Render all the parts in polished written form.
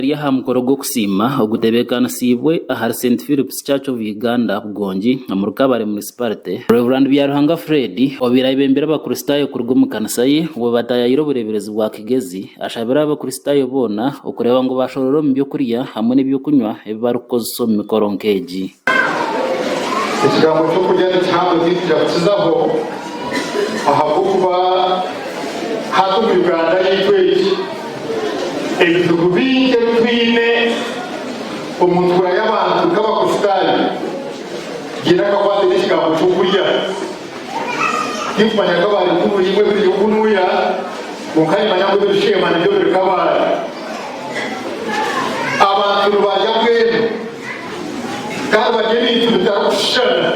Ari aha mukoro gw'okusiima ogutebeekanisiibwe ahari St Philip's Church of Uganda, Bugongi, omuri Kabale Municipality, Rev. Byaruhanga Fred, obaire ayebembire Abakristaayo kuruga omu kanisa ye obwo bataayaayire obureeberezi bwa Kigezi, ashabire Abakristaayo boona okureeba ngu baashoroora omu by'okurya hamwe n'eby'okunywa ebi barikukozesa omu mikoro nk'egi. Ekigambo ky'okurya ni kihango titwija kukizaho ahabw'okuba hati omu Uganda yaitu egi ebizibu bingi ebi twine omu ntuura y'abantu nk'Abakristaayo biine akakwate n'ekigambo ky'okurya. Tinkumanya Kabale ku buriibwa ebiri okunuya kwonka nimanya ngu ebirikushema nibyo biri Kabale. Abantu nibarya mbwenu. Kandi barya ebintu bitarikushushana.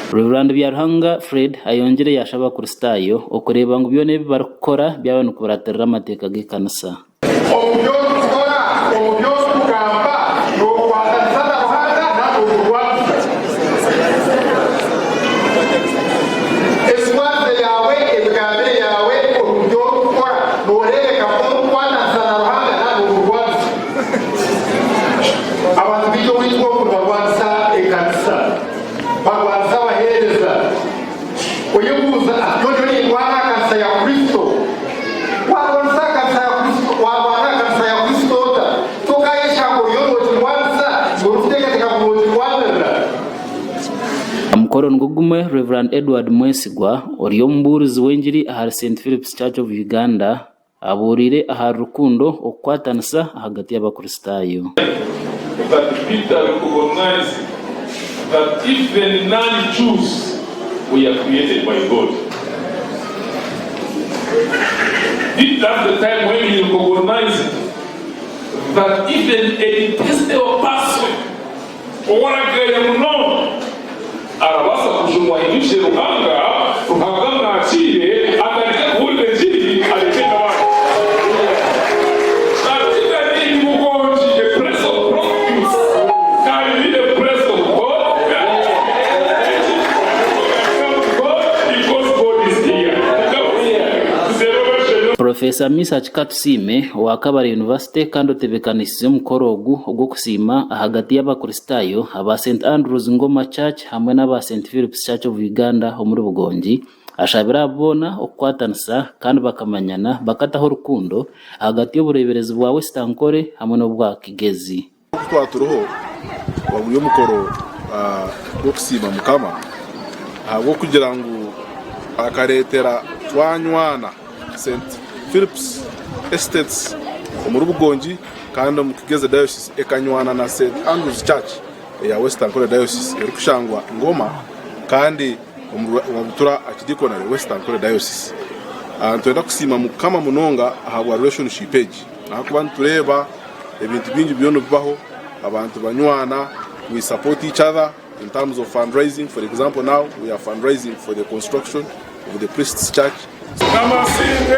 Rev. Byaruhanga Fred ayongyire yaashaba Abakristaayo okureeba ngu byona ebi barikukora byaba nikuratirira amateeka g'ekanisa. Omu bi orikukora, omu bi orikugamba, nookwatanisa na Ruhanga nari noomurwanisa? Emitwarize yaawe, emigambire yaawe, omu bi orikukora, nooreebeka nk'orikukwatanisa na Ruhanga nari noomurwanisa? Abantu baingi owaitu oku nibarwanisa ekanisa, barwanisa abaheereza. Oyebuuza ati, Nyowe ndiyo nindwana aha kanisa ya Kristo? Warwanisa aha kanisa ya Kristo, warwana aha kanisa ya Kristo ota? Tokayeshanga oriyo nogirwanisa ngu orikuteekateeka ngu nogirwanirira? Aha mukoro nigwo gumwe, Rev. Edward Mwesigwa, ori omubuurizi w'engiri ahari St Philip's Church of Uganda, Abuuriire ahari rukundo okukwatanisa ahagati y'Abakristaayo. That Peter recognized that even non-Jews were created by God. This that's the time when he recognized that even a detestable person Owaragaya munonga arabaasa kujunwa ahindukire Ruhanga, Ruhanga amwakiire, atandike kubuurira engiri, areete n'abandi. That even in Bugongi, a place of prostitutes can be a place of God, because God is here. Professor Misach Katusiime owa Kabale University kandi otebeekanisize omukoro ogu ogw'okusiima ahagati y'Abakristaayo aba St Andrews Ngoma Church hamwe n'aba St Philip's Church of Uganda omuri Bugongi ashabire abo boona okukwatanisa kandi bakamanyana bakataho rukundo ahagati y'obureeberezi bwa West Ankole hamwe n'obwa Kigezi. Oku twaba turiho guri omukoro gw'okusiima Mukama ahabw'okugira ngu akareetera twanywana St Philip's Estates omuri Bugongi kandi omu Kigezi Diocese ekanywana na St Andrew's Church eya West Ankole Diocese erikushangwa Ngoma kandi omu Rwabutura Archdeaconry West Ankole Diocese. Nitwenda kusiima Mukama munonga ahabwa relationship egi ahakuba nitureeba Ebintu bingi byona bibaho, abantu banywana, we support each other in terms of fundraising, for example now we are fundraising for the construction of the priests church. Mukama asiimwe!